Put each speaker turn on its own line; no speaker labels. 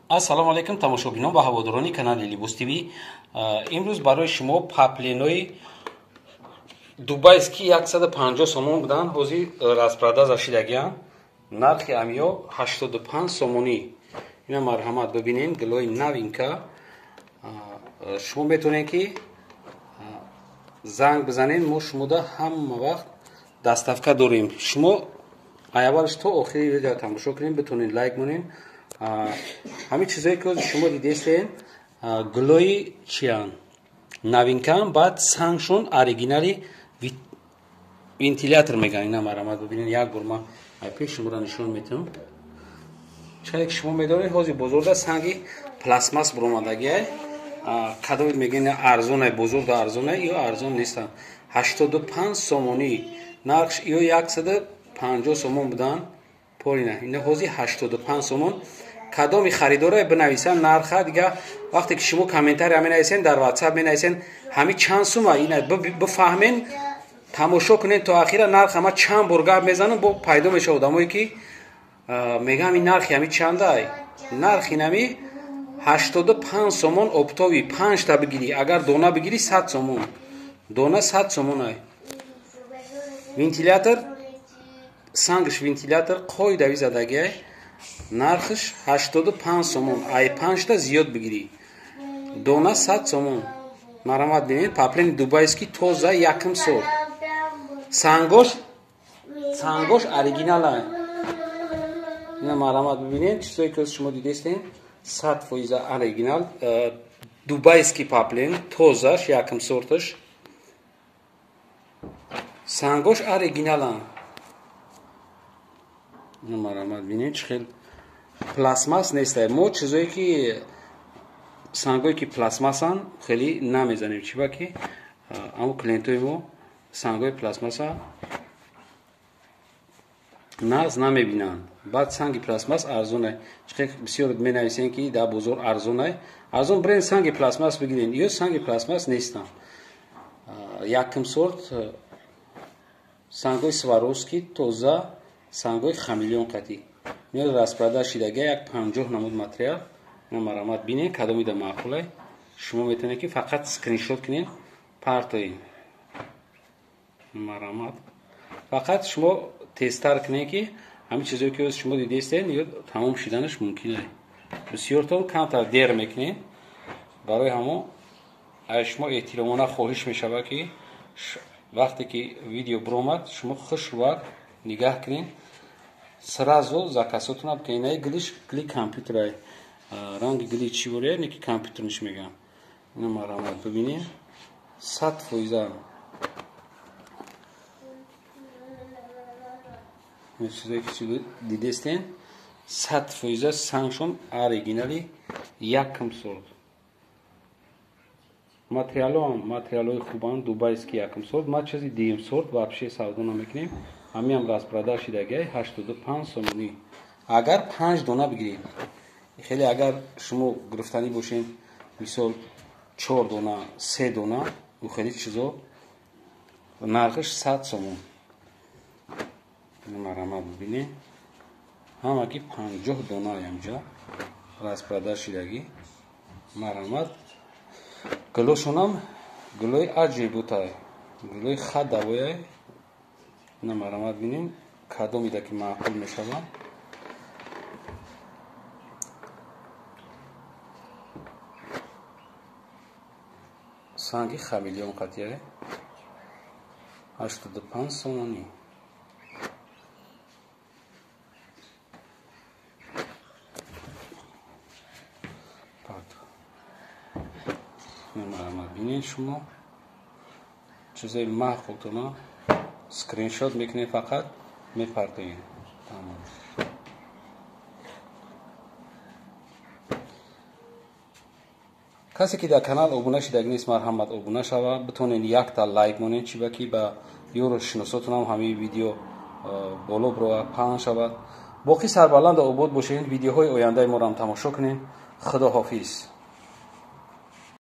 Ассалому алайкум тамошобинон ва ҳаводорони канали Либос ТВ. Имрӯз барои шумо паплинои дубайский 150 сомон буданд, ҳозир распродажа шидагианд. Нархи амиё 85 сомонӣ. Ина марҳамат бибинем, гилои новинка. Шумо метавонед ки занг бизанед, мо шумода ҳама вақт доставка дорем. Шумо аввалш то охири видео тамошо кунед, битонед лайк монед. Ҳамин чизое ки шумо дидестед, гулои чиян новинкаам, баъд сангшон оригинали вентилятор меган. Ина марҳамат бибинед, як бор ман пеш шуморо нишон метавам. Чаре ки шумо медонед, ҳозир бозорда санги пластмасс буромадагиай. Кадомед мегӯянд арзонай, бозорда арзонай, ё арзон нестанд. 85 сомонӣ нархш, ё 150 сомон буданд полина. Ина ҳозир 85 сомон. Кадоми харидоре бинависанд нарха. Дига вақте ки шумо комментария менависен, дар WhatsApp менависен, ҳами чанд сума, ина бифаҳмен, тамошо кунед то ахира. Нарх ҳама чанд бор гап мезанам, бо пайдо мешавад одамое ки мегӯям ин нархи ҳами чандай. Нархи инами 85 сомон оптови, 5 та бигирӣ, агар дона бигирӣ 100 сомон. Дона 100 сомон ай. Вентилятор, сангш вентилятор қоидави задагиай. Нархш 85 сомон. Ай 5 та зиёд бигирӣ. Дона 100 сомон. Марҳамат бинед, паплени дубайский тоза якм сорт. Сангош, сангош оригиналай. Ина марҳамат бибинед, чизое ки шумо дидестед, 100% оригинал дубайский паплен, тозаш, якм сорташ. Сангош оригиналан. Ина марҳамат бинед, чӣ хел пластмасс нестай. Мо чизое ки сангое ки пластмассанд хеле намезанем, чиба ки аммо клиентои мо сангои пластмасса нағз намебинанд. Баъд санги пластмасс арзонай. Чӣ бисёр менависем ки дар бозор арзонай. Арзон бирен санги пластмасс бигирен, ё санги пластмасс нестанд. Якм сорт сангои Сваровски тоза, сангои хамелеон қатӣ. Меояд распродаж шидага як 50 намуд материал. Ина марҳамат бинед, кадомида маъқулай. Шумо метавонед ки фақат скриншот кунед, партоед. Марҳамат. Фақат шумо тезтар кунед ки ҳамин чизое ки шумо дидестед, ё тамом шиданаш мумкин аст. Бисёртон камтар дер мекунед. Барои ҳамо аз шумо эҳтиромона хоҳиш мешавад ки вақте ки видео биромад, шумо хушрӯак нигаҳ кунед, сразу заказотона бикунед. Инаи гилиш гили компютерай. Ранги гили чӣ буря, не ки компютерниш мегӯям. Ина марҳамат бибинед, 100% чизое ки дидестен, 100% сангшон оригинали якм сорт. Материалоам материалҳои хубанд, дубайский якм сорт. Ма чизи дуюм сорт вообще савдо намекунем. Ҳамиам распродаж шидагиай 85 сомонӣ. Агар 5 дона бигиред, хеле агар шумо гирифтанӣ бошед, мисол 4 дона, 3 дона, ӯ хеле чизо нархаш 100 сомон. Марҳамат бибинед, ҳамаги 50 дона ҳамҷа распродаж шидагӣ. Марҳамат, гилошонам гилои аҷибутай, гилои хадавояй. Ина марҳамат бинед, кадомида ки маъқул мешавад. Санги хамелеон қатияй 85 сомонӣ. Марҳамат бинед, шумо чизои маъқултона скриншот мекунед, фақат мепартоед. Тамом. Касе ки дар канал обуна шидаги нест, марҳамат обуна шава, битонед якта лайк монед, чиба ки ба ёру шиносотонам ҳамаи видео боло бирова, паҳн шавад. Боқӣ сарбаланду обод бошед, видеоҳои ояндаи моро ҳам тамошо кунед. Худо ҳофиз.